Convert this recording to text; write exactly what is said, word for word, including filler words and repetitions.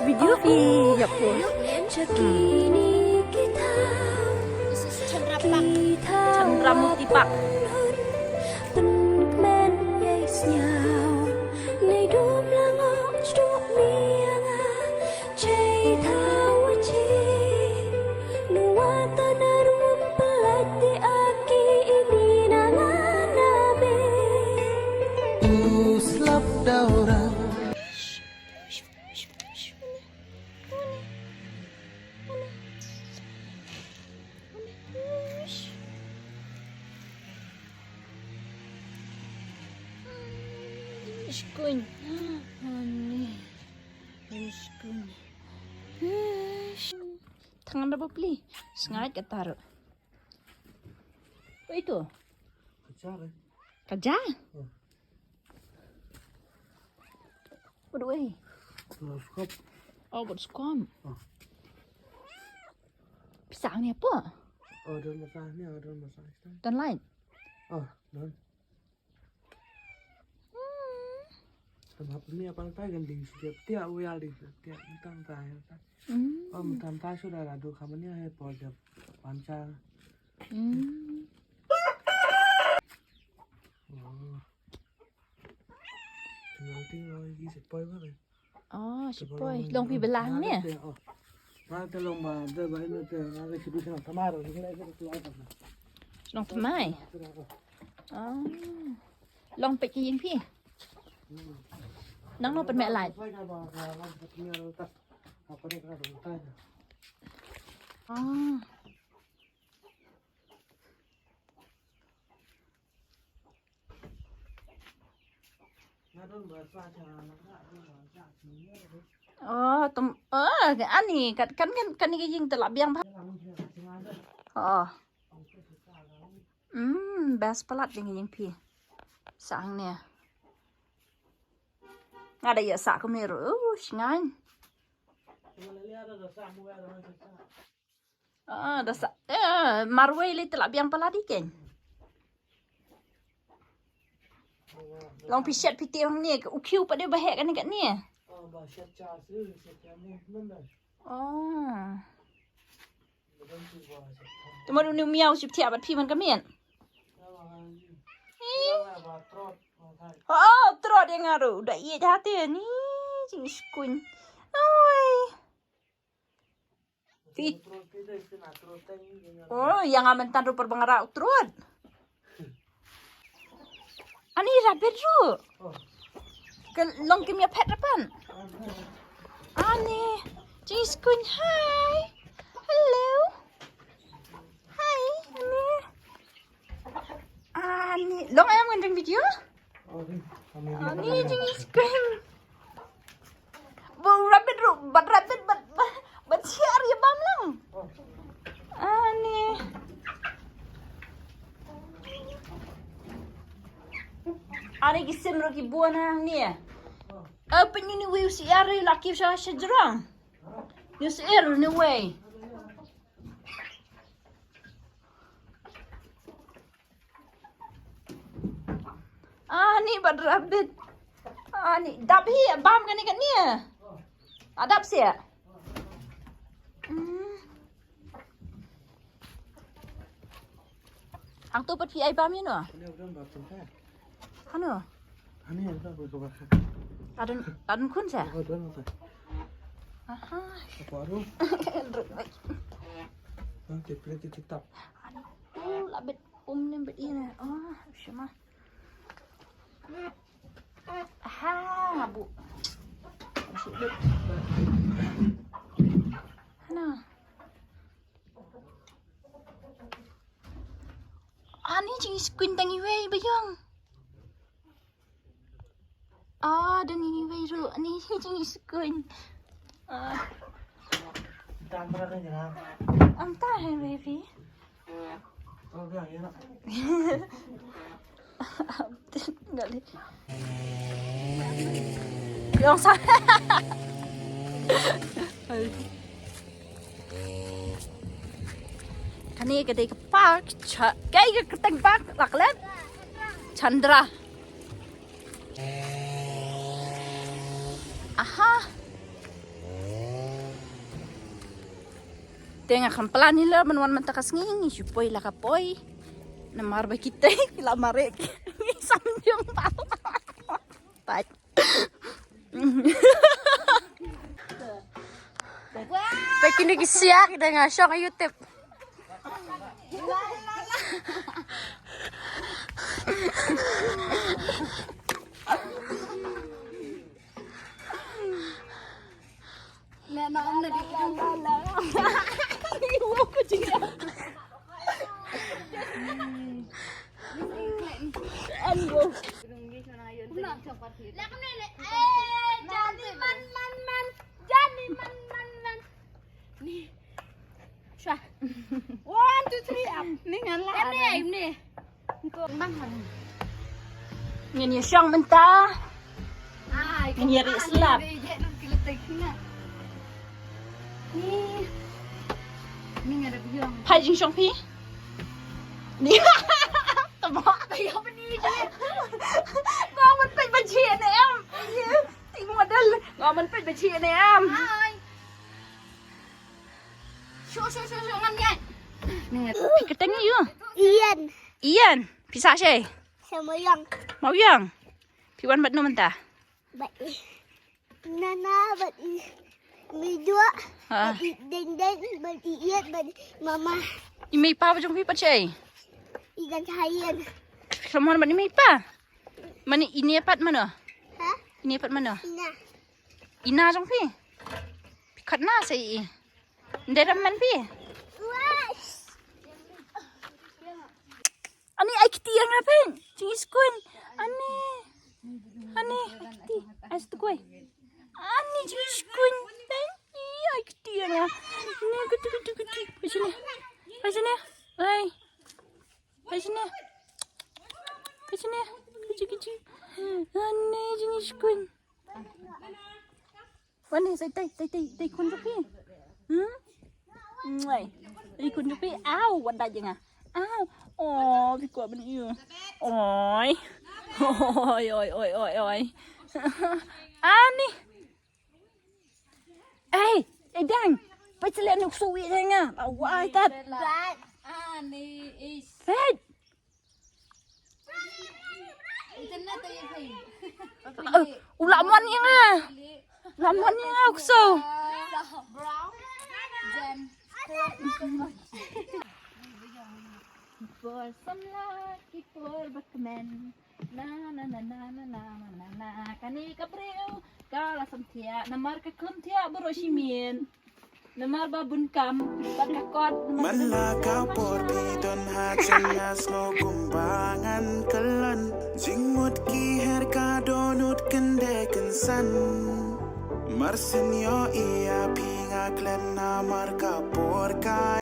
Video phi ïa pun. Chandra Park. Chandra Murti Park. Shkun. Ani. Shkun. Tang da bapli. Sngai ka taru. Oi tu. Kaja. Kaja? What do we? Skop. Oh, what skop? Pisang ni apa? Oh, don massage ni, oh, don massage. Don lain. Oh, don. Hmm. Tama pun ni apa tai kan ding setiap tiap uyal ding setiap tang tai. Hmm. Oh, mentang tai sudah ada dua kamar ni hai pol jam panca. Hmm. Oh. Tinggal tinggal lagi sepoi mana? Oh, shipoi. Long phi blang ne? Oh. Ma te long ba de ba ino te ma ke shibi shnong thamai ro, long te mai. Oh. Long peit ki ïing phi. Nang no pynmeh lait. Oh. Oh, tum, oh, ani, kan, kan, kan, kan ni ka ïing te la biang ba. Oh. Hmm, best palat ding ïing phi. Sang ne. Nga da ïa sa kumne ruh, uh, shngain. Ah, da sa, eh, marwei le te la biang palat ding kein. Long phi shet phi te hangne, u khiew pat de ba heh kane kane. Oh. Te ma u miaw shu thiah bad phi man ka miet. Oh, trot ïa nga ruh. Da ïeit ha te ni jingskun. Oi. Ti. Oh, ïa nga mynta ruh por ba nga rah u trot. Ani rabbit ruh. Ka long kim ïa phet rapan. Ani. Jingskun, hi. Hello. Hi, ani. Ani, long ayam ngan ring video? Ani jingskun. Ba rabbit ruh, bad rabbit, bad, bad, bad siar ïa bam lang. Ani. Ani ki sim ruh ki bun hangne. Eh, pyn ni wei u siar la ki sha sha jrong. Ni siar ni wei. Ani bad rabbit. Ani dap hi bam kane kane. Adap sia. Hmm. Hangto pat phi ai bam ïa no? Hano? Adon, adon khun sa? Aha. Ano, la bet um ne bet ine. Oh, shema. Aha, ngabu. Ano? Ani jingskun tang iwei ba ïong. Ah, don ini wei ruh. Ani jingskun. Ah. Tam pra ka jera. Am ta hai baby. Gali. Ïong sa. Kane ka dei ka park, cha, kaei ka kyrteng park, la klet? Chandra. Aha. Te nga khlem plan hi la ban wan mynta ka sngi, ngi shu poi la ka poi. Namar ba kitei ki la mareh. Ngi sam jong ba. Peit. Peit kine ki siak da nga shong ha YouTube. Shwa. One, two, three, up. Ni ngan la. Em ni, em ni. Ngin ïa shong mynta. Ngin ïa ri slap. Ni. Ni ngan da biang. Phai jingshong phi. Ni. Tama. Ïa ba ni je. Ngam man peit ba ji ne em. Ti mo dal. Ngam man peit ba ji ne em. Hai. Shu shu shu shu ngam ïa. Phi kyrteng ïa u? Ian. Ian. Phi sah shaei? Sha Mawiang. Mawiang. Phi wan bad no mynta? Bad i Nana, bad i Midua, ha, bad i Deng Deng, bad i Iet, bad i Mama. I mei pa ba jong phi pat shaei? I Gan Haien. Phi khlem wan bad i mei pa? Mane ine pat mano? Ha? Ine pat mano? Ina. Ina jong phi? Phi khot na sa i? Ndai ram man phi? Ani ai kti ïa nga pyn. Jingïaskun. Ani. Ani ai kti. Ai stukoi. Ani jingïaskun. Pyn. Ai kti ïa nga. Ni kti kti kti. Pyn sini. Pyn sini. Ai. Pyn sini. Pyn sini. Kti kti. Ani jingïaskun. Wan ni, sai tai, tai, tai, tai khun jong phi. Hmm? Ngai. Tai khun jong phi. Au, wan da jong nga. Au. Oh, phi kwah ban ïu. Oi. Oi, oi, oi, oi, oi. Ani. Ei, ei dang. Peit sha leh nuk suwi dang nga. Au, wai tat. Ani is. Peit. U la mon ïa nga. La mon ïa nga u ksew. Por samla ki por bakmen. Na na na na na na na na. Kane ka briew ka la samthiah namar ka khlem thiah baroh shi miet. Namar ba bun kam bad ka kot. Man la ka por phi don ha jan nga sngew kumba ngan kyllon. Jingmut ki her ka dohnud kyndit kynsan. Mar sien ïohi ïa phi nga klet namar ka por ka